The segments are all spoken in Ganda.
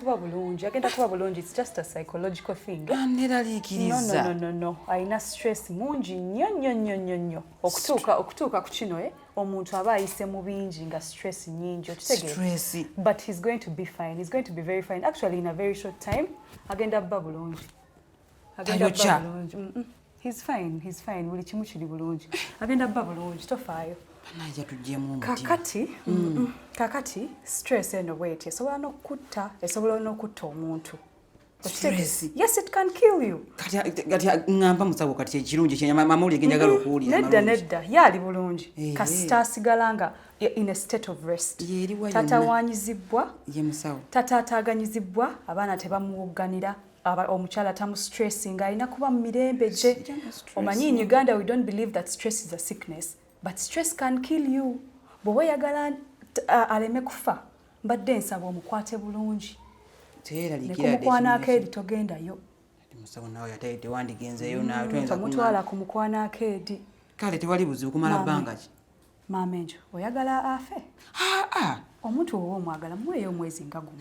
Kuba bulungi, agenda kuba bulungi. It's just a psychological thing. No, Aneraliikiriza. No, alina stress mungi nnyo nnyo nnyo nnyo nnyo. Okutuuka ku kino, omuntu aba ayise mu bingi nga stress nnyingi, okitegeera? Stress. But he's going to be fine. He's going to be very fine actually. In a very short time agenda bba bulungi. Agenda bba Tayokya. bulungi. He's fine, he's fine. Buli kimu kiri bulungi, agenda bba bulungi, tofaayo. Bannange, tuggyemu omutima. Kakati stress eno bweti esobola n'okutta, esobola n'okutta omuntu. Okitegeera? Stress? Yes, it can kill you. Kati ŋŋamba musawo, kati ekirungi amawulire ge njagala okuwulira Nedda. amalungi. Nedda, ye ali bulungi. Kasita asigala nga in a state of rest. Yeeriwa yonna. Tatawaanyizibwa, Ye musawo. tataataaganyizibwa, abaana tebamuwogganira, omukyala tamustressinga, alina kuba mu mirembe gye. Sijja. Omanyi, in Uganda we don't believe that stress is a sickness, but stress can kill you. Bw'oba oyagala aleme kufa, mbadde nsaba omukwate bulungi. Teeraliikira. Nekumukwanako eri togendayo. Musawo, naawe ate tewandigenzeeyo naawe, toyinza Tomutwala ku mukwanako edi. Kale, tewali buzibu. Kumala Maama. bbanga ki? Maama enjo, oyagala afe? Aa. Omuntu oba omwagala, muweeyo omwezi nga gumu.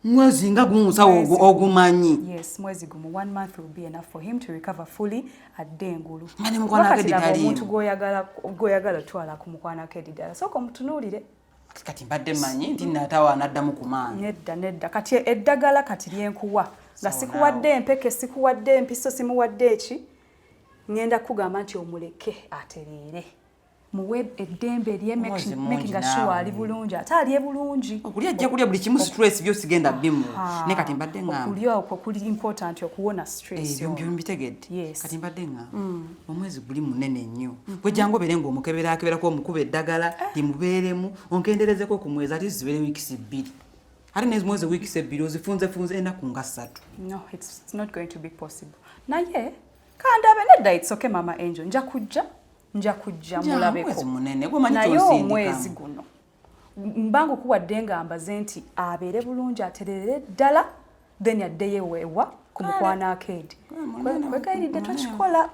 Mwezi nga gumu, musawo? Mwezi. Ogumanyi. Yes, mwezi gumu. One month will be enough for him to recover fully, adde engulu. Nga ne mukwano Kuba kati ake laba taliimu. omuntu gw'oyagala otwala ku mukwanako edi, ddala sooka omutunuulire. Kati mbadde mmanyi nti natawa anaddamu ku maanyi. Nedda, nedda. Kati eddagala kati lyenkuwa nga Sawa. sikuwadde empeke, sikuwadde empiso, simuwadde eki, ŋŋenda kugamba nti omuleke atereere, muwe eddembe lye. Omwezi mungi Making sure naawe. ali bulungi, ate alye bulungi. Okulya ajja kulya buli kimu, stress byo sigenda bimu. Naye kati mbadde ŋŋamba Okulya okwo kuli important okuwona stress. Ebyo Ono. mbitegedde. Yes. Kati mbadde ŋŋamba, omwezi guli munene nnyo, bwejjangu obeere ng'omukeberakeberaku, omukuba eddagala limubeeremu, onkenderezeko ku mwezi, ate zibeere wiikisi 2, ate nezimwezi wiikisi 2 ozifunzefunze ennaku nga 3. No, it's not going to be possible, naye kandabe. Nedda, it's okay, Mama Angel, nja kujja Mwezi mulabeko. munene, gwemanyi. Naye Kyonsindikamu. omwezi guno mbanga okuwadde nga mbaze nti abeere bulungi, aterere ddala, then addeyo ewa ku mukwano akeedi. Munene, Kwegayiridde, munene. tokikola,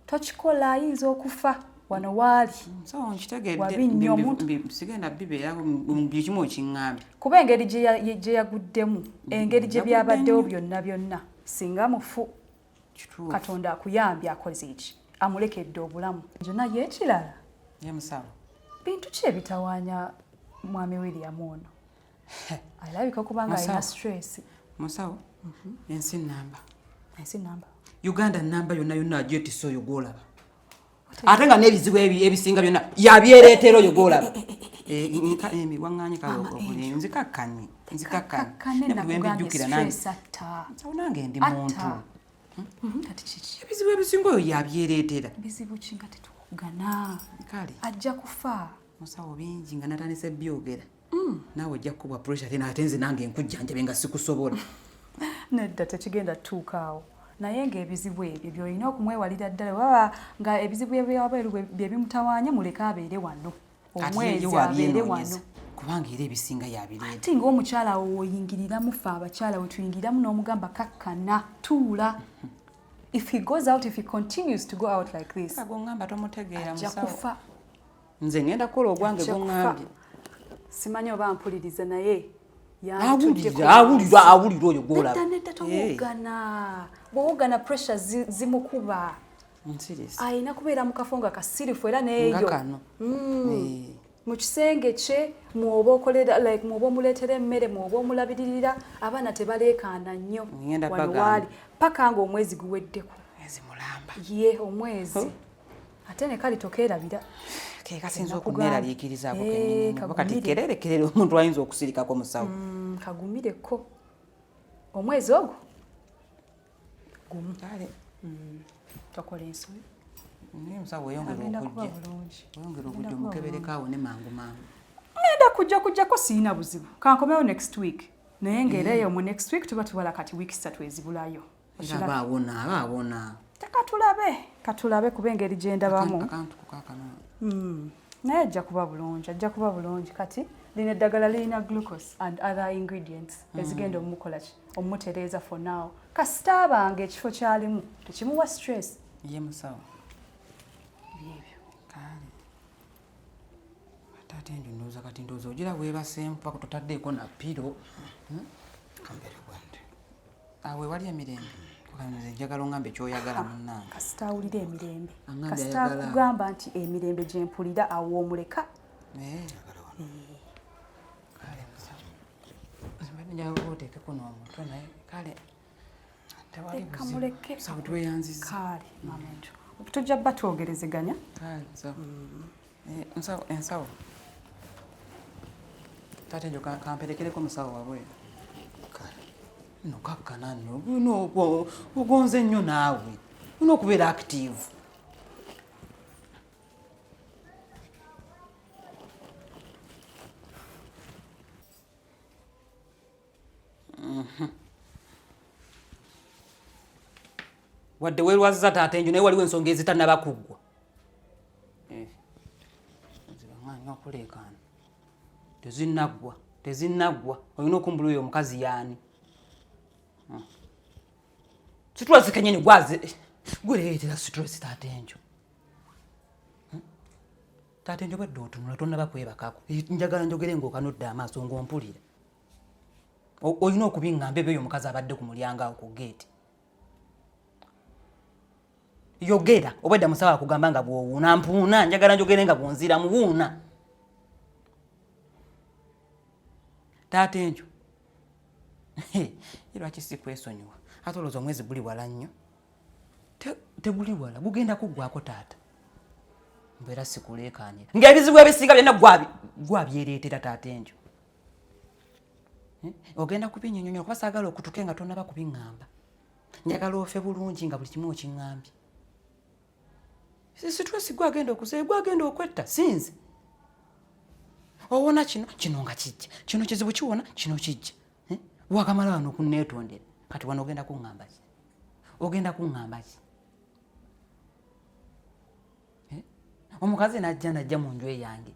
tokikola, ayinza okufa wano waali. Musawo, nkitegedde. Wabi nnyo omuntu. Sigenda bibeerako buli kimu okiŋŋambye. Kuba engeri gye yaguddemu, engeri gye Yagudde byabaddewo nnyo. byonna byonna, singa mufu. Kituufu. Katonda akuyambye, akoze eki, amulekedde obulamu. Njo naye ekirala, Ye musawo. bintu ki ebitawaanya mwami William ono? Alabika okuba nga alina Musawo. stress. Musawo, ensi namba. Ensi namba. Uganda namba yonna yonna agyetisa oyo gwolaba, ate nga n'ebizibu ebisinga byonna yabyereetera oyo gwolaba. Waŋŋanye kale, nzikakkanye, nzikakkanye. Kakkane. Ne buli lwe Nakugambye, mbijjukira nange stress atta. Musawo, nange ndi muntu. Atta. Kati kiki? Ebizibu ebisinga oyo yabyereetera. Bizibu ki nga tetuwugana? Kale. Ajja kufa. Musawo, bingi nga natandise byogera, naawe ojja kukubwa pressure, ate nze nange nkujjanjabe nga sikusobola. Nedda, tekigenda tutuuka awo, naye ng'ebizibu ebyo byolina okumwewalira ddala. Baba nga ebizibu ebyabweru bye bimutawaanya, muleke abeere wano Ate omwezi, ye abeere wano. wabyenoonyeza, kubanga era ebisinga yabireeta. Ate ng'omukyala awo woyingiriramu, ffe abakyala wetuyingiriramu n'omugamba, "Kakkana, tuula." If he goes out, if he continues to go out like this, Goŋŋamba tomutegeera. ajja Musawo, kufa. nze ngenda kukola ogwange. Ajja kufa. Goŋŋambye. Simanyi oba mpuliriza, naye Awulira, awulira, awulira oyo gwolaba. Nedda, nedda, towogana. Bw'owogana, pressure zimukuba. Nsirisi. Alina kubeera mu kafo nga kasirifu era Nga neeyo kano. Mu kisenge kye mwoba okolera, like mwoba omuleetera emmere, mwoba omulabiririra, abaana tebaleekaana nnyo. Ngenda Wano bagamba. waali paka nga omwezi guweddeko. Mwezi mulamba. Ye omwezi, ate ne kali tokeerabira. Ke kasinza Nakugamba. okuneeraliikirizaako Eh, kennyini. Oba kati kagumire. kerere kerere, omuntu ayinza okusirikako, musawo. Kagumireko omwezi ogwo gumu. Kale. Tokola ensobi. Naye musawo, weyongera Agenda kuba okujja. bulungi. Weyongera okujja, omukebereko awo ne mangu mangu. Ngenda kujja, kujjako siina buzibu. Kankomewo next week, naye ng'era eyo mu next week tuba tubala kati wiiki 3 ezibulayo. Era aba awona, aba awona. Katulabe, katulabe, kuba engeri gye ndabamu. Akantu kakano. Naye ajja kuba bulungi, ajja kuba bulungi. Kati lino eddagala lirina glucose and other ingredients ezigenda omumukola ki, omumutereeza for now, kasita abanga ekifo kyalimu tekimuwa stress. Ye musawo. Byebyo. Kale, ate ate njo ndowooza, kati ndowooza ogira weebaseemu paka totaddeeko na pillow. Awo ewali emirembe. Nze njagala ongambe kyoyagala munnange. Kasita awulira emirembe. Angambye Kasita ayagala. akugamba nti emirembe gye mpulira awo omuleka. Eh. Kale musawo. Nze mbadde njagala oteekeko n'omutwe naye kale tewali Leka buzibu. muleke. Musawo tweyanzizza. Kaale maama Angel. Tujja bba twogerezeganya. Kale musawo. Eh, musawo ensawo. Taata enjo kamperekereko musawo wabweru. Nno kakkana nno olina ogonze nnyo naawe. Olina okubeera active. Wadde weerwazza taata enjo naye waliwo ensonga ezitannaba kuggwa. Nzibanganya okuleekaana. Tezinnaggwa, tezinnaggwa. Olina okumbula oyo omukazi y'ani? Stress kennyini gwaze gwereetera stress taata enjo. Taata enjo bwedda otunula tonnaba kwebakako. Njagala njogere ng'okanudde amaaso ng'ompulira. Olina okubiŋŋamba ebyo oyo omukazi abadde ku mulyango awo ku geeti. Yogera obwedda musawo akugamba nga bw'owuuna mpuuna njagala njogere nga bw'onzira muwuuna. Taata enjo lwaki sikwesonyiwa ate olowooza omwezi guli wala nnyo? Teguli wala gugenda kuggwako taata. Mbeera sikuleekaanira ng'ebizibu ebisinga byonna gwabyereetera taata enjo. Ogenda kubinnyonnyola kuba saagala okutuke nga tonnaba kubiŋŋamba. Njagala ofe bulungi nga buli kimu okiŋŋambye. Stress gwe agenda okuzeeyo, gwe agenda okwetta, si nze. Owona kino, kino nga kijja. Kino kizibu kiwona, kino kijja. Wakamala wano okunneetondera. Kati wano ogenda kuŋŋamba ki? Ogenda kuŋŋamba ki? Omukazi n'ajja n'ajja mu nju eyange.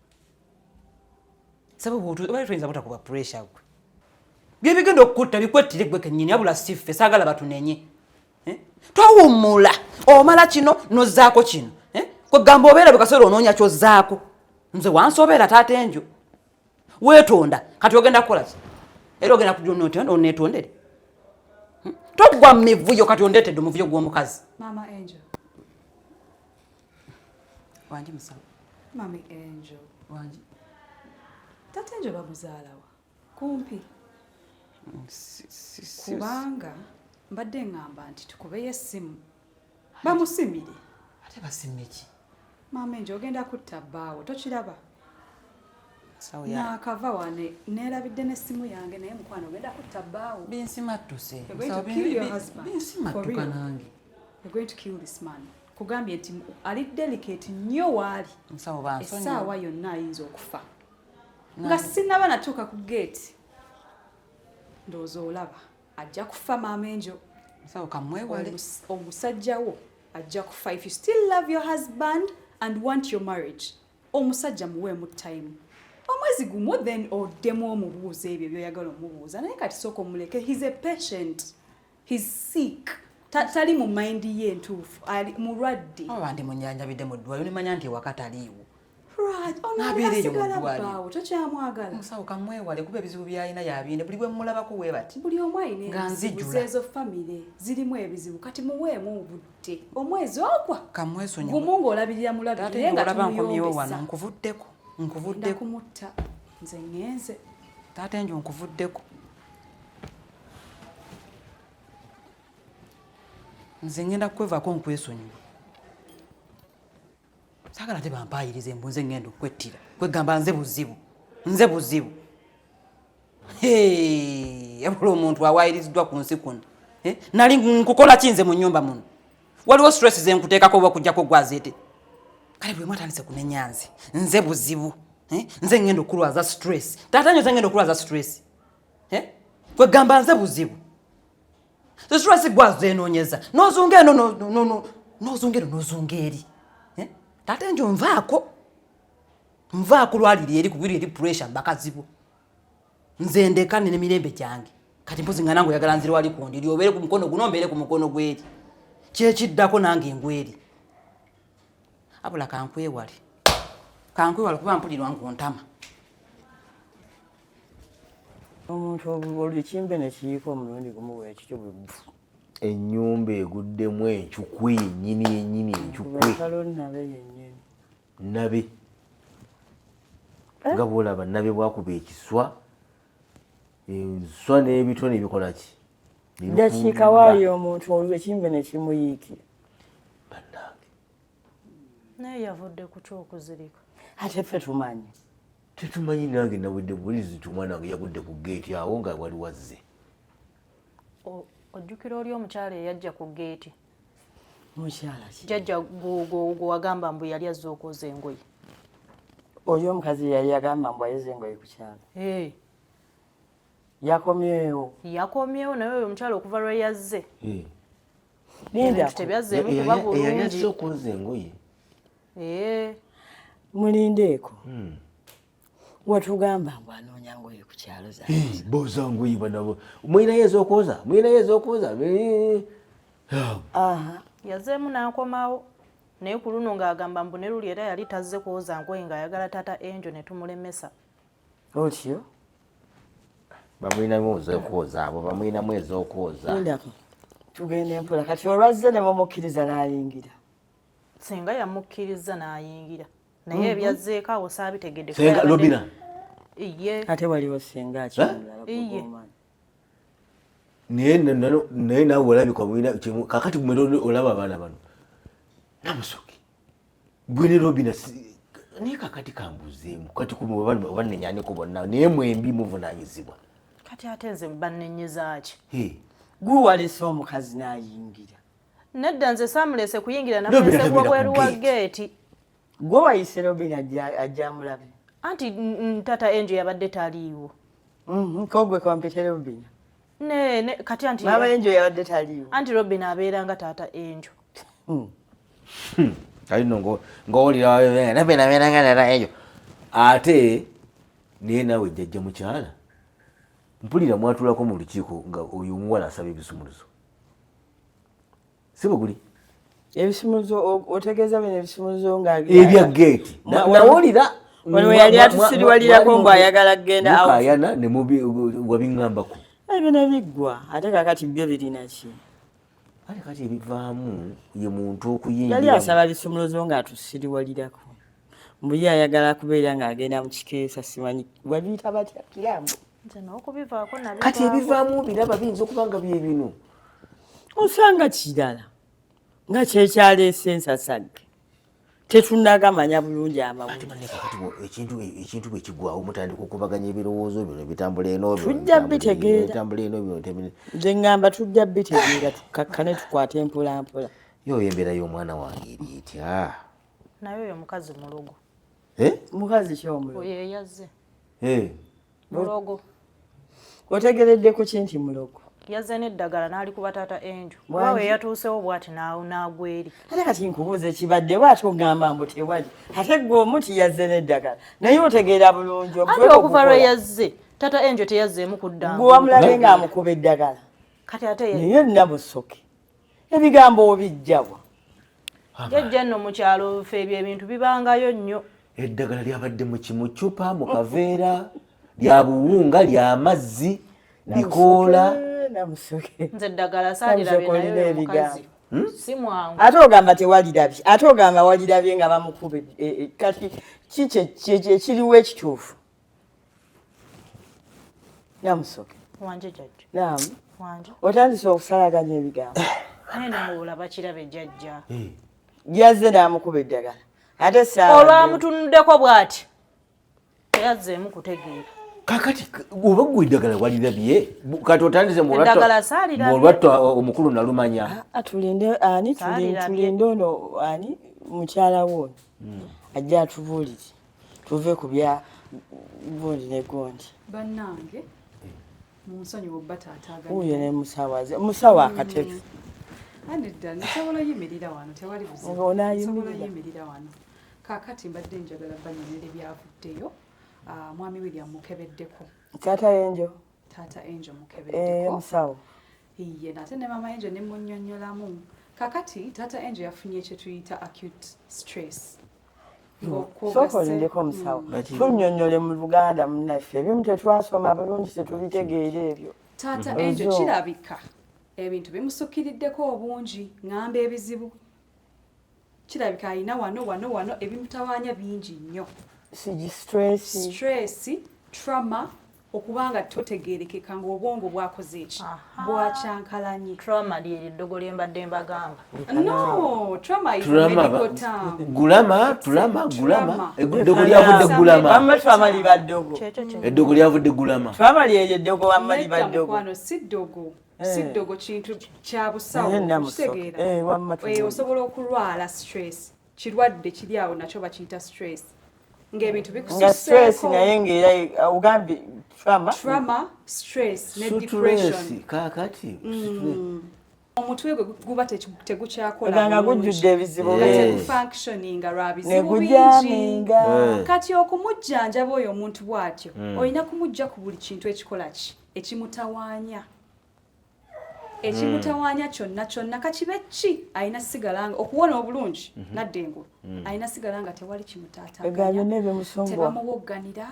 Sababu oba toyinza butakuba pressure gwe. Bye bigenda okukutta bikwettire gwe kennyini wabula si ffe saagala batunenye. Towummula omala kino n'ozzaako kino. Kwegamba obeera buli kaseera onoonya ky'ozzaako. Nze wansobeera taata enjo. Weetonda kati ogenda kukola ki? Era ogenda kujja onneetondere. Toggwa mu mivuyo kati ondeetedde omuvuyo gw'omukazi. Maama Angel. Wangi musawo. Mami Angel. Wangi. Taata Angel bamuzaala wa? Kumpi. Kubanga mbadde ŋŋamba nti tukubeyo essimu bamusimire. Ate basimye ki? Maama Angel ogenda kutta bbaawo tokiraba? Naakava wane neerabidde n'essimu yange naye mukwano ogenda kutta bbaawo. Binsimattuse. You're going to kill your husband. Binsimattuka nange. You're going to kill this man. Kugambye nti ali delicate nnyo waali. Musawo bansonyiwe. Essaawa yonna ayinza okufa. Nga sinnaba natuuka ku geeti. Ndowooza olaba ajja kufa maama Angel. Musawo kamwewale. Omusajja wo ajja kufa. If you still love your husband and want your marriage, omusajja muweemu time. Omwezi gumu then oddemu omubuuza ebyo by'oyagala omubuuza. Naye kati sooka omuleke. He's a patient. He's sick. Tali mu mind ye entuufu. Ali mulwadde. Oba bandi munjanjabidde mu ddwaliro ne manya nti ewaka taliiwo. Right. Ono N'abeera eyo mu asigala ddwaliro. bbaawo, tokyamwagala. Musawo kamwewale kuba ebizibu by'alina y'abiine buli bwe mmulabako we bati. Buli omu alina Nga ebizibu, nzijula. zeezo famire zirimu ebizibu kati muweemu obudde. Omwezi ogwa Kamwesonyiwe. gumu ng'olabirira mulabire Taata naye nga olaba nkomyewo wano tumuyombesa. nkuvuddeko. Ngenda Nkuvuddeko. kumutta nze ŋŋenze. Taata enjo nkuvuddeko. Nze ŋŋenda kukwevaako nkwesonyiwe. Saagala ate bampaayirize mbu nze ŋŋenda okwettira. Kwegamba nze buzibu. Nze buzibu. Hey, wabula omuntu awaayiriziddwa ku nsi kuno. Nali nkukola ki nze mu nnyumba muno? Waliwo stress ze nkuteekako oba okuggyako gwazeete. Kale buli omu atandise kunenya nze. Nze buzibu. Nze ŋŋenda okulwaza stress. Taata nyo nze ŋŋenda okulwaza stress. Kwegamba nze buzibu. Stress gwazenoonyeza. N'ozunga eno, n'ozunga eno, n'ozunga eri. Taata njo nvaako. Nvaako lwaliri eri kubiri eri pressure mbakazibu. Nze ndeka ne mirembe gyange. Kati mpozi nga nange oyagala nzire wali ku ndiri, obeere ku mukono guno, mbeere ku mukono gw'eri. Kyekiddako nange ngweri. Abula kankwewale. Kankwewale kuba mpulirwa ng'ontama. Omuntu ekimbe ne kiyiika omulundi gumu bwekityo bwe Ennyumba eguddemu encukwe yennyini yennyini encukwe. Kalo nabe yennyini. Nabe. Nga bw'olaba nabe bwakuba ekiswa, enswa n'ebitone bikola ki? Ddakiika waayo omuntu olwo ekimbe ne kimuyiikira. Bannange. Naye yavudde ku ky'okuzirika. Ate ffe tumanyi. Tetumanyi, nange nawedde bulizi nti omwana wange yagudde ku geeti awo nga wali wazze. Ojjukira oli omukyala eyajja ku geeti? Mukyala ki? Jjajja gwe wagamba mbu yali azze okwoza engoye. Oli omukazi yali yagamba mbu ayoza engoye ku kyalo. Hey. Yakomyewo. Yakomyewo naye oyo omukyala okuva lwe yazze. Hey. Linda. Tebyazzeemu kuba bulungi. Eyali azze okwoza engoye. Eh. Mulindeeko. Watugamba mbu anoonya ngoye ku kyalo za. Boza ngoye banabo. Mulinayo ez'okwoza? Mulinayo ez'okwoza? Aha. Yazzeemu n'akomawo. Naye ku luno ng'agamba mbu ne luli era yali tazze kwoza ngoye ng'ayagala taata Angel ne tumulemesa. Otyo? Bamulinamu ez'okwoza abo, bamulinamu ez'okwoza. Lindako. Tugende mpola kati olwazze ne mumukkiriza n'ayingira. Singa yamukkiriza n'ayingira. Naye ebyazzeeko awo saabitegedde. Senga Robina. Iye. Ate waliwo senga akimulala. Iye. Naye naye naawe olabika mulina kakati mwe olaba abaana bano. Namusoke. Gwe ne Robina naye kakati kambuzeemu kati obanenyaniko bonna naye mwembi muvunaanyizibwa. Kati ate nze bannenyeza ki? Gwe walese omukazi n'ayingira. Nedda nze saamulese kuyingira namulese wabweru wa geeti. Gwe wayise Robina ajja amulabe. Anti tata Angel yabadde taliiwo. Ko gwe kompyuta Robina. Ne kati anti Mama Angel yabadde taliiwo. Anti Robina abeera nga taata Angel. Kali nno ng'owulira Robina abeera nga taata Angel. Ate naye naawe jjajja mukyala mpulira mwatulako mu lukiiko nga oyo omuwala asaba ebisumuluzo. Si bwe guli? Ebisumuluzo otegeeza bino ebisumuluzo nga ebya geeti. Nawulira wano yali atusiriwalirako mbu ayagala kugenda out. Mukayana ne mubi wabiŋŋambako. Ebyo ne biggwa ate kaakati byo birina ki? Ate kati ebivaamu ye muntu okuyingira. Yali asaba bisumuluzo ng'atusiriwalirako. Mbu ye ayagala kubeera ng'agenda mu kikeesa simanyi wabiyita batya kirambo. Nze n'okubivaako nabivaako. Kati ebivaamu biraba biyinza okuba nga bye bino. Osanga kirala nga kyekyaleese ensasagge. Tetunnagamanya bulungi amawulire. Ekintu bwe kigwawo mutandika okubaganya ebirowoozo bino bitambula eno bino. Tujja bitegeera. Bitambula eno bino. Nze ŋŋamba tujja bitegeera tukakkane tukwate mpola mpola. Yo embeera y'omwana wange eri etya? Naye oyo mukazi mulogo. Mukazi ki omulogo? Oyo eyazze. Mulogo. Otegereddeko ki nti mulogo? Yazze n'eddagala n'alikuba taata Angel. Waawe yatuusewo bw'ati n'agwa eri. Ate kati nkubuuza ekibaddewo ate ogamba mbu tewali. Ate ggwe omuti yazze n'eddagala. Naye otegeera bulungi. Anti okuva lwe yazze, taata Angel teyazzeemu kudda. Gwe wamulabye ng'amukuba eddagala. Kati ate naye Namusoke. Ebigambo obijjawa. Jjajja nno mu kyalo ffe ebyo ebintu bibangayo nnyo. Eddagala lyabadde mu kimucupa, mu kaveera, lya buwunga, lya mazzi, bikoola. Nze eddagala saalirabye naye oyo mukazi. Si mwangu. Ate ogamba tewalirabye, ate ogamba walirabye nga bamukuba kati ki ekiriwo ekituufu? Namusoke. Wanje jjajja. Naamu. Wanje. Otandise okusalaganya ebigambo. Naye naawe olaba kirabe jjajja. Yazze n'amukuba eddagala. Ate saawa. Olwamutunuddeko bw'ati. Teyazzeemu kutegeera. Kakati oba ggwe eddagala walirabye kati otandise mu Eddagala saalirabye. olwatto omukulu nalumanya. Tulinde ani tulinde ono ani mukyala wo ono ajja atubuulire tuve ku bya gundi ne gundi. Bannange munsonyiwe obba taataaganya. Wuuyo ne musawo aze musawo akatebe. Anidda nsobola oyimirira wano tewali buzibu. Onaayimirira. Nsobola oyimirira wano. Kaakati mbadde njagala bannyonnyola ebyavuddeyo. Mwami William mukebeddeko. Taata Angel. Taata Angel mukebeddeko. Musawo. Iye nate ne mama Angel ne munnyonnyolamu. Kaakati Taata Angel yafunye kye tuyita acute stress. Sooka olindeko omusawo, tunnyonnyole mu Luganda munnaffe, ebimu tetwasoma bulungi, tetubitegeera ebyo. Taata Angel kirabika ebintu bimusukiriddeko obungi, ŋŋamba ebizibu kirabika alina wano wano wano ebimutawaanya bingi nnyo. Sigi stress. Stress, trauma, okuba nga totegeerekeka ng'obwongo bwakoze eki, bwakyankalanye. Trauma lyeri ddogo lye mbadde mbagamba. No, trauma is a Trauma medical term. Gulama, tulama, gulama. Trauma. Eddogo lyavudde gulama. Wamma trauma liba ddogo. Kyekyo kye. Eddogo lyavudde gulama. Trauma lyeryo eddogo, wamma liba Nedda ddogo. mukwano, si ddogo, si ddogo, kintu kya busawo. Naye namusoke. Okitegeera? Wamma tugende. Osobola okulwala stress, kirwadde kiri awo nakyo bakiyita stress, ng'ebintu Nga stress bikususeeko. Naye ng'era ogambye trauma. Trauma, stress ne depression. Stress kaakati stress. Omutwe gwe guba tegukyakola Oganga bulungi. gujjudde ebizibu. Nga Yes. tegufunctioninga lwa Ne bizibu bingi. gujaminga. Kati okumujjanjaba oyo omuntu bw'atyo, olina kumujja ku buli kintu ekikola ki, ekimutawaanya, ekimutawaanya kyonna kyonna, kakibe ki, alina sigala nga okuwona obulungi nadda engulu, alina sigala nga tewali Ega kimutaataaganya, byonna ebimusumbuwa. Tebamuwogganira,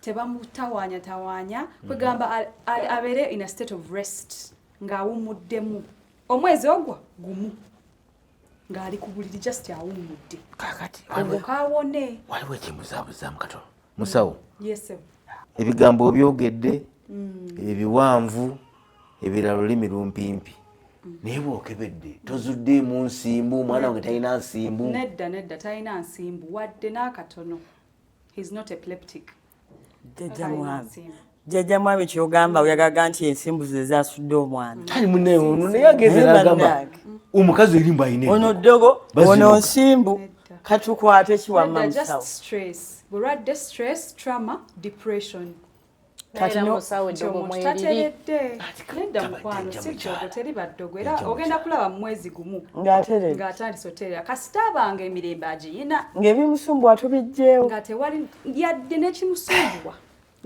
tebamutawaanyatawaanya, kwegamba abeere in a state of rest, ng'awummuddemu omwezi ogwo gumu ng'ali ku buliri, just awummudde. Kaakati Olwo kaawone. Waliwo ekimbuzabuzaamu katono, musawo. Yes. Ebigambo obyogedde ebiwanvu, ebirala olulimi lumpimpi, naye bwokebedde tozuddeemu nsimbu? Omwana wange talina nsimbu? Nedda, nedda, talina nsimbu wadde n'akatono. He's not epileptic. Jjajja Talina mwami. nsimbu. Jjajja mwami, kyogamba oyagaga nti ensimbu ze zasudde omwana? Tali munaye ono, naye agenze Naye n'agamba bannange. omukazi erimbu alina Ono eddogo. ddogo, Bazimuka. ono nsimbu. Nedda. Katukwate kiwamma Nedda, musawo? just stress, bulwadde, stress, trauma, depression. Kati Era musawo, Nti eddogo omuntu mweriri. tateredde. Nedda Taba- mukwano, jjajja si ddogo, mukyala. teri baddogo, era Jjajja ogenda mukyala. kulaba mu mwezi gumu Ng'ateredde. ng'atandise otereera, kasita abanga emirembe agiyina. Ng'ebimusumbuwa tubiggyeewo. Nga tewali yadde n'ekimusumbuwa.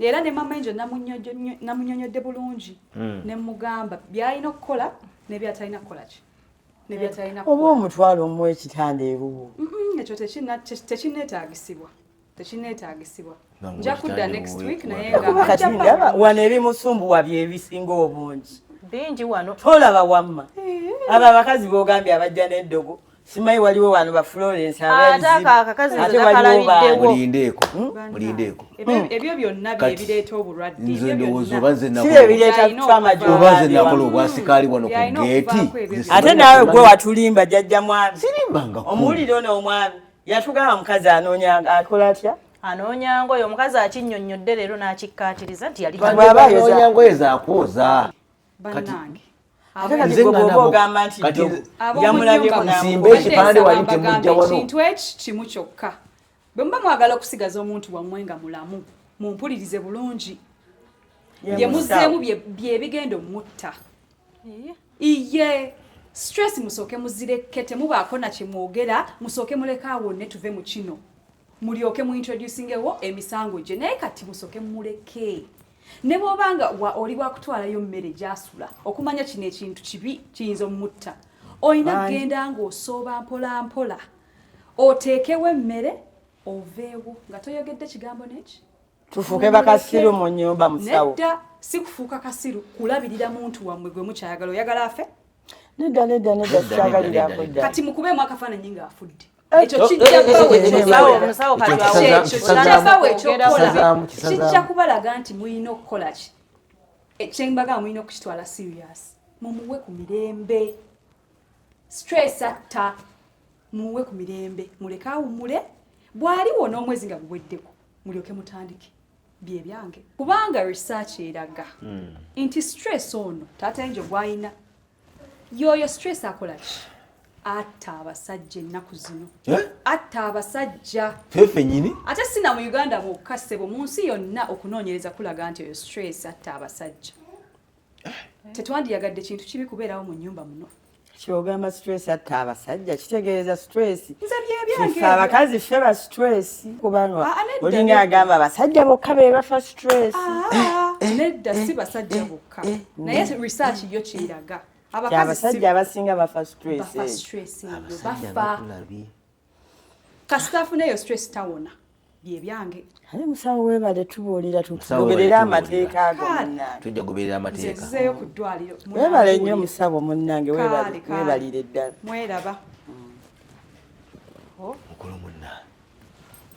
Era ne mama Angel namunyonyodde bulungi, ne mugamba by'alina okukola n'ebyatalina kukola ki, n'ebyatalina Oba kukola. omutwalo omuwa ekitanda ewuwo. Ekyo tekinneetaagisibwa, tekinneetaagisibwa. Nga Nja kudda ekitanda next ewuwe week, naye Kuba nga kati ajja ndaba paka- wano ebimusumbuwa bye bisinga obungi. Bingi wano. Tolaba wamma abo abakazi b'ogambye abajja n'eddogo, simanyi waliwo wano ba Florence. Ate ako akakazi nze Ate waliwo nakalabiddewo. baani. Mulindeeko, mulindeeko. Ebyo byonna Kati, byebireeta obulwadde. Nze Ebyo ndowooza byonna. oba nze Si nakola ebireeta Byalina trauma okuva- oba nze gy'ogambye nakola wamma. obwasikaali wano ku Byalina geeti. okuvaako ebyo Nze byonna. Ate naawe gwe watulimba, jjajja mwami. Sirimbangako. Omuwulire ono omwami yatugamba mukazi anoonya akola atya? Anoonya ngoye. Omukazi akinnyonnyodde leero n'akikkaatiriza nti yali Bw'aba ayoza- Anoonya ngoye zakwoza. Bannange. Ate kati Nze gwe nga bw'oba nabo- ogamba nti kati ddogo, Ab'omu yamulabyeko nnyumba Nsimbe n'amukuba. ekipande wali Mbadde nsaba temujja mbagambe wano. ekintu eki kimu kyokka: bwe muba mwagala okusigaza omuntu wammwe nga mulamu, mumpulirize bulungi. Ye Bye musawo. muzzeemu bye bigenda omutta. Iye stress musooke muzireke, temubaako na kyemwogera, musooke muleke awonne, tuve mu kino, mulyoke muintroducingewo emisango gye. Naye kati musooke muleke, ne bw'obanga oli wakutwalayo mmere gy'asula, okumanya kino ekintu kibi kiyinza omutta, olina Bangi. kugenda ng'osooba mpola mpola, oteekewo emmere, oveewo nga toyogedde kigambo neki. Tufuuke bakasiru mu nnyumba, musawo? Nedda, si kufuuka kasiru, kulabirira muntu wammwe gwe mukyayagala. Oyagala afe? Nedda, nedda, nedda. Nedda, Sikyagalirako nedda, ddala. Kati mukubeemu akafaananyi ng'afudde. Eh, Ekyo kijja kubawa Musawo, ekyokukola. musawo, kati Ekyo awo Ekyo kisazaamu- kijja kubawa ekyokukola. Kisazaamu, kisazaamu. Kijja kubalaga nti mulina okukola ki. Kyembagamba, mulina okukitwala serious, mumuwe ku mirembe. Stress atta. Muwe ku mirembe, muleke awummule. Bw'aliwo n'omwezi nga guweddeko, mulyoke mutandike byebyange, kubanga research eraga nti stress ono taata Angel gw'alina, yoyo stress akola ki, atta abasajja ennaku zino. Eh? Atta abasajja. Fefe nyini. Ate sina mu Uganda mwokka, ssebo, mu nsi yonna okunoonyereza kulaga nti oyo stress atta abasajja. Tetwandiyagadde kintu kibi kubeerawo mu nnyumba muno. Kyogamba stress atta abasajja kitegeeza stress Nze byebyange. ffe abakazi ffe ba stress, kubanga Ah, nedda, olinga nedda. agamba abasajja bokka be bafa stress. Ah, nedda, si basajja bokka, naye research yo kiraga Ti abasajja abasinga bafa stress bafa eyo. stress eyo. Abasajja Bafa. batulabye. Kasita afuna eyo stress tawona. Byebyange. Ate musawo weebale tubuulira, Musawo tugoberere weebale amateeka ago Kale. munnange. Tujja kugoberera Nze amateeka. nzizeeyo ku ddwaliro. Weebale nnyo musawo munnange, Kale, weebale, kale. weebalire ddala. Mweraba. Mukulu munna,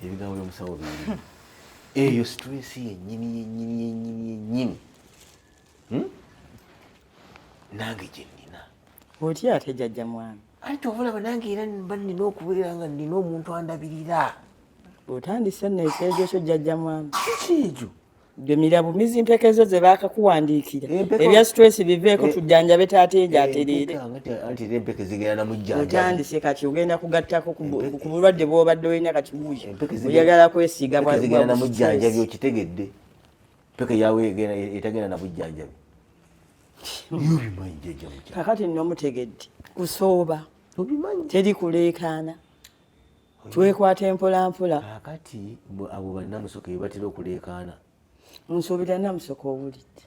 ebigambo by'omusawo biri eyo stress yennyini yennyini yennyini yennyini. Nange gye nnina. Otya ate jjajja mwami? Anti oba olaba nange era mba nnina okubeera nga nnina omuntu andabirira. Otandise nno ekyejo kyo jjajja mwami. Kiki ekyo? Gwe mirabo mizi mpekezo ze baakakuwandiikira. Empeke- Ebya stress biveeko, Eh. tujjanjabe taata enjo atereere. Empeke, anti era empeke zigenda na mujjanjabi. Otandise kati ogenda kugattako ku bulwadde bw'obadde olina kati wuuyo. Empeke zigenda- Oyagala kwesiiga empeke zigenda na bwa mujjanjabi, stress. okitegedde. Empeke yawe etagenda na bujjanjabi. Naye obimanyi jjajja mukyala. Kakati nno mutegedde. Kusooba. Obimanyi. Teri kuleekaana. Twekwata empola mpola. Kaakati abo bannamusoke be batera okuleekaana. Nsuubira Namusoke owulidde.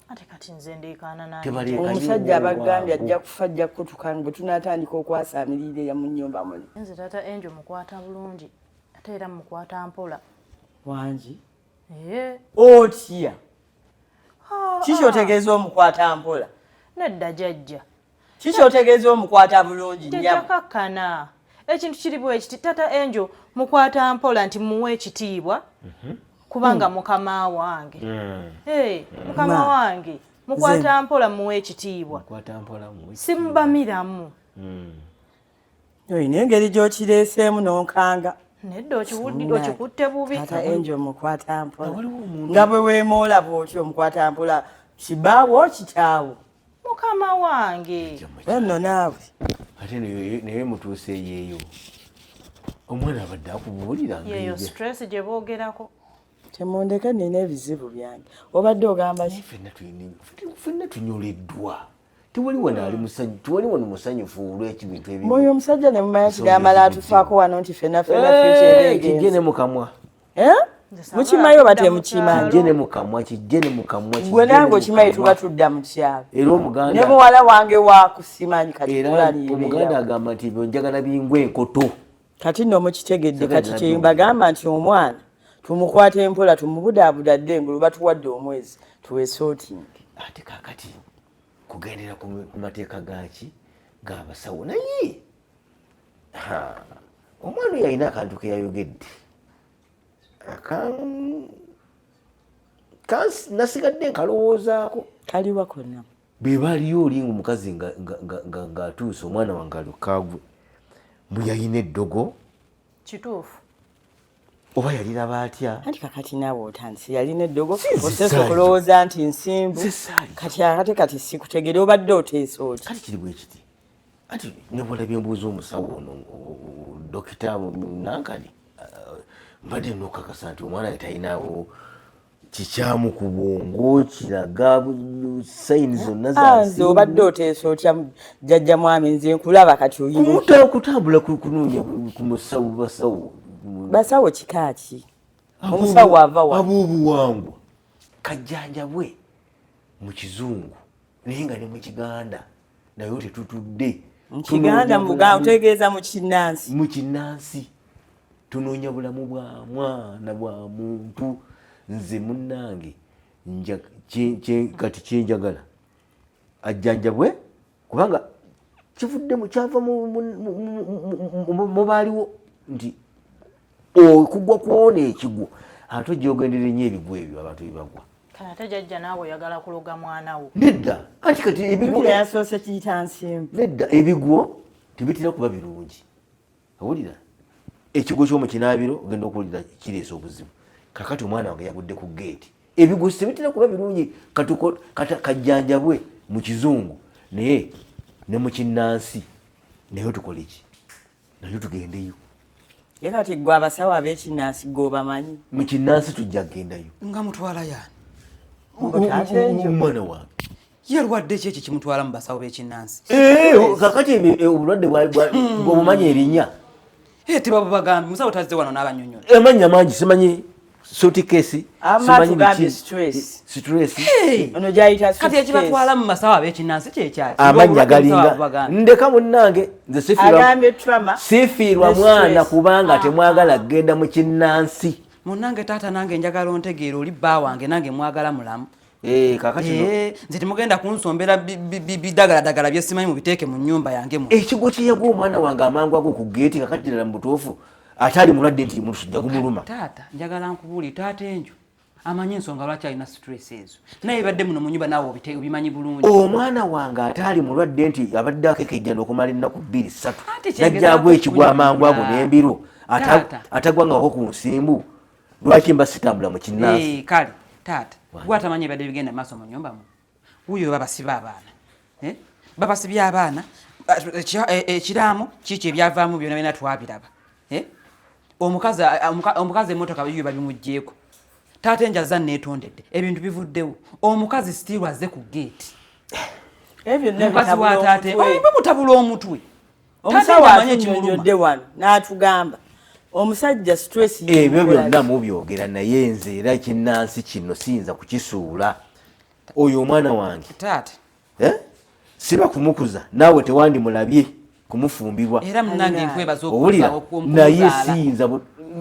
Ate kati nze ndeekaana nange. Tebaleekaanye Omusajja abagambye obwangu. ajja kufa, ajja kukutuka bwe tunaatandika okwasaamirira eya mu nnyumba muno. Nze taata Angel mukwata bulungi ate era mukwata mpola. Wangi. Ee. Otya? Kiki otegeeza omukwata mpola? Nedda jjajja. Kiki otegeeza omukwata bulungi Jjajja nnyabo? kakkana. Ekintu kiri bwe kiti, taata Angel mukwata mpola nti muwe ekitiibwa kubanga mukama wange. Mukama wange. Mukwata mpola muwe ekitiibwa. Mukwata mpola muwe. Simubamiramu. Olina engeri gy'okireeseemu n'onkanga. Nedda okikutte bubi. Taata Angel mukwata mpola. Waliwo omuntu- Nga bwe weemoola bw'otyo omukwata mpola, kibaawo kitaawo. Mukama wange. Nno naawe. Ate naye mutuuse eyeeyo. Omwana abadde akubuulira nga Yeeyo ejja. stress gye boogerako. Temundeke nnina ebizibu byange. Obadde ogamba ki? Ffenna tunyoleddwa. Tewali wano ali musanyu, tewali wano musanyufu olw'ekibintu ebimu. Mwoyo omusajja ne mumanya Ensonga kigamala ezimu atufaako wano nti ffenna ffenna future Eh, eba kijje egenze. ne mu kamwa. Eh? Mukimanyi oba temukimanyi? Kijje ne mu kamwa, kijje ne mu kamwa, kijje Gwe ne nange mu okimanyi kamwa. tuba tudda mu kyalo. Era Omuganda Ne muwala wange waakusimanyi kati era kulaliira. Omuganda agamba nti ebyo njagala bingwe enkoto. Kati nno mukitegedde, Sagala kati nabyo. kye mbagamba nti omwana tumukwate empola, tumubudaabuda dde engulu, batuwadde omwezi tuweesootinge. Ate kaakati kugendera ku mateeka gaaki g'abasawo, naye omwana oyo alina akantu ke yayogedde nasigadde nkalowoozaako. Kaliwa konna. Bwe baaliyo oli ng'omukazi ng'atuuse omwana wange alukagwe, mbu yalina eddogo. Kituufu. Oba yaliraba atya? Anti kakati naawe otandise, yalina eddogo, Si nze oseese saali. okulowooza nti nsimbu. Nze saali. Kati ate kati sikutegere obadde oteesa otya? Kati kiri bwe kiti. Anti ne bw'olabye mbuuza omusawo ono, dokita Nankani, mbadde nokakasa nti omwana we talinaawo kikyamu ku bwongo kiraga sayini zonna za Nze nsimbu. obadde oteesa otya jjajja mwami, nze nkulaba kati oyina Kumuta okutambula kunoonya ku musawo, basawo. Basawo kika ki? Omusawo ava wa? Ab'obuwangwa. Kajjanjabwe mu kizungu naye nga ne mu Kiganda naye tetutudde. Mu Kiganda otegeeza mu kinnansi. Mu kinnansi tunoonya bulamu bwa mwana bwa muntu. Nze munnange kati kyenjagala ajjanjabwe kubanga kivuddemu kyava mu baaliwo nti okugwa kwona ekigwo ate ojja ogendera ennyo ebigwo ebyo abantu bye bagwa. Kale ate jjajja naawe oyagala kuloga mwana wo. Nedda, anti kati ebigwo Jjukira yasoose kiyita nsimbu. Nedda, ebigwo tebitera kuba birungi. Owulira ekigwo ky'omu kinaabiro ogenda okuwulira kireesa obuzibu. Kakati omwana wange yagudde ku geeti, ebigwo tebitera kuba birungi. Kajjanjabwe mu kizungu naye ne mu kinnansi naye tukole ki? Naye tugendeyo. Ye kati gwe abasawo ab'ekinnansi gwe obamanyi? Mu kinnansi tujja kugendayo. Nga mutwala yaani? Omwana wange. Yalwadde ki ekyo kimutwala mu basawo b'ekinnansi? Kakati obulwadde bw'obumanyi erinnya. Tebabubagambye, musawo tazze wano n'abanyonyola. Amannya mangi simanyi. Suitcase. Ama Simanyi tugambye biki. stress. Stress. Ono gyayita Kati ekibatwala mu masawo ab'ekinnansi kyekyaki? Amannya galinga ndeka munnange nze sifiirwa Agambye trauma. Sifiirwa Ne mwana stress. kubanga temwagala kugenda mu kinnansi. Munnange taata, nange njagala ontegeera, oli bba wange, nange mwagala mulamu. Eh, kakati no Eh, nze temugenda kunsombera bidagaladagala byesimanyi mubiteeke mu nnyumba yange mu Ekigo kyeyagwa omwana wange amangu ago ku geeti, kakati ddala mu butuufu ate ali mulwadde nti musujja gumuluma. Taata, njagala nkubuulire, taata enjo amanyi ensonga lwaki alina stress ezo, naye badde muno mu nyumba naawe obimanyi bulungi. Omwana wange ate ali mulwadde nti abadde akekejjana okumala ennaku bbiri ssatu, Ate kyengeza najjagwa ekigwa amangu ago kukunyonyola. n'embiro Taata. atagwangako ku nsimbu, lwaki mba sitambula mu kinnansi? Eh, kale taata, gwe atamanyi ebadde bigenda maaso mu nyumba mu wuyo, babasiba abaana. Eh? Babasibye abaana, ekiraamo kiki ebyavaamu byona byona twabiraba. Eh? Omukazi omukazi emmotoka yiyo babimuggyeko. Taata enjaza neetondedde, ebintu bivuddewo, omukazi still azze ku geeti. Ebyo byonna Omukazi wa bitabula taata omutwe. oba mutabula omutwe. Omusawo Taata amanyi ekimuluma. atunyonyodde wano n'atugamba omusajja stress Ebyo yemukola byonna mubyogera, naye nze era kinnansi kino siyinza kukisuula oyo omwana wange. Taata. Eh? Siba kumukuza, naawe tewandimulabye kumufumbirwa. Era munange nkwebaza Owulira? okuza Naye okumuzaala. siyinza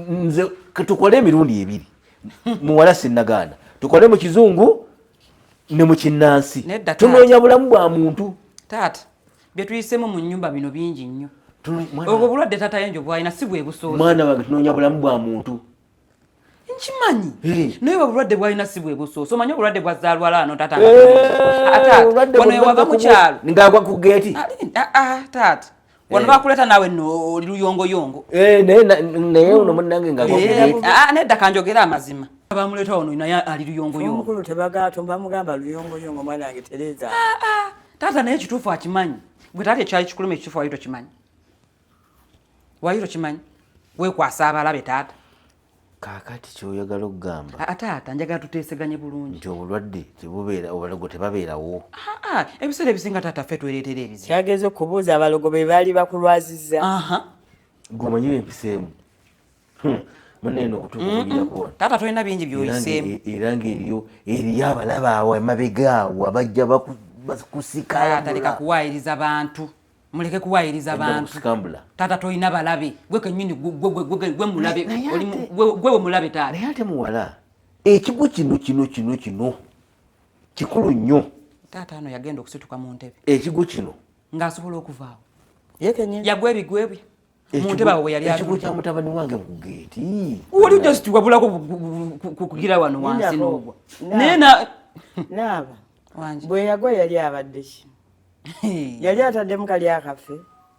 nze tukole emirundi ebiri, muwala sinagaana, tukole mu kizungu ne mu kinnansi. Nedda, taata. Tunoonya bulamu bwa muntu. Taata, bye tuyisemu mu nnyumba bino bingi nnyo. Obwo Obwo bulwadde taata yenjo bwalina si bwe busoose. Mwana wange, tunoonya bulamu bwa muntu. Nkimanyi. Eh. Naye obwo bulwadde bwalina si bwe busoose. Omanyi obulwadde bwazaalwala ano taata Eh, taata obulwadde wano bwonna wewava mu kyalo. Ng'agwa ku geeti. Taata, wano bakuleeta naawe nno oli luyongoyongo. Eh, naye ono munnange ng'agwa ku Eh, geeti. nedda, kanjogere amazima, bamuleeta wano naye ali luyongoyongo. Omukulu tebagato bamugamba luyongoyongo, mwana wange tereza. Taata naye ekituufu akimanyi. Gwe taata, ekyali kikuluma ekituufu wali tokimanyi, wali tokimanyi, weekwasa abalabe taata. Kaakati kyoyagala okugamba Taata, njagala tuteeseganye bulungi. nti obulwadde tebubeera, obulago tebabeerawo? Ebiseera ebisinga taata ffe twereetera ebizibu. Kyageze okubuuza abalogo be baali bakulwazizza. Aha. Gwe omanyi empiseemu munene okutuuka. Taata, tolina bingi byoyiseemu. Era ngaeriyo eriyo abalaba awo emabega awo abajja Taata, leka bakusikambula. kuwaayiriza bantu, muleke kuwaayiriza bantu. Kusikambula. Taata, tolina balabe, gwe kenyini gwe mulabe. Naye Gwe we mulabe taata. Naye ate muwala, ekigo kino kino kino kino kikulu nnyo. Taata ano yagenda okusituka mu ntebe Ekigo kino ng'asobola okuvaawo. Ye kenyini. Yagwa ebigwebwe mu ntebe awo we yali Ekigo atudde. kya mutabani wange ku geeti. Oli just wabulako kugira wano wansi Nindako. n'ogwa naye na Naaba. Wangi. Bwe yagwa yali abadde ki? Yali ataddemu kali akaffe.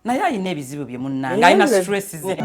Naye alina ebizibu bye munnange, Naye alina nze- stress ze.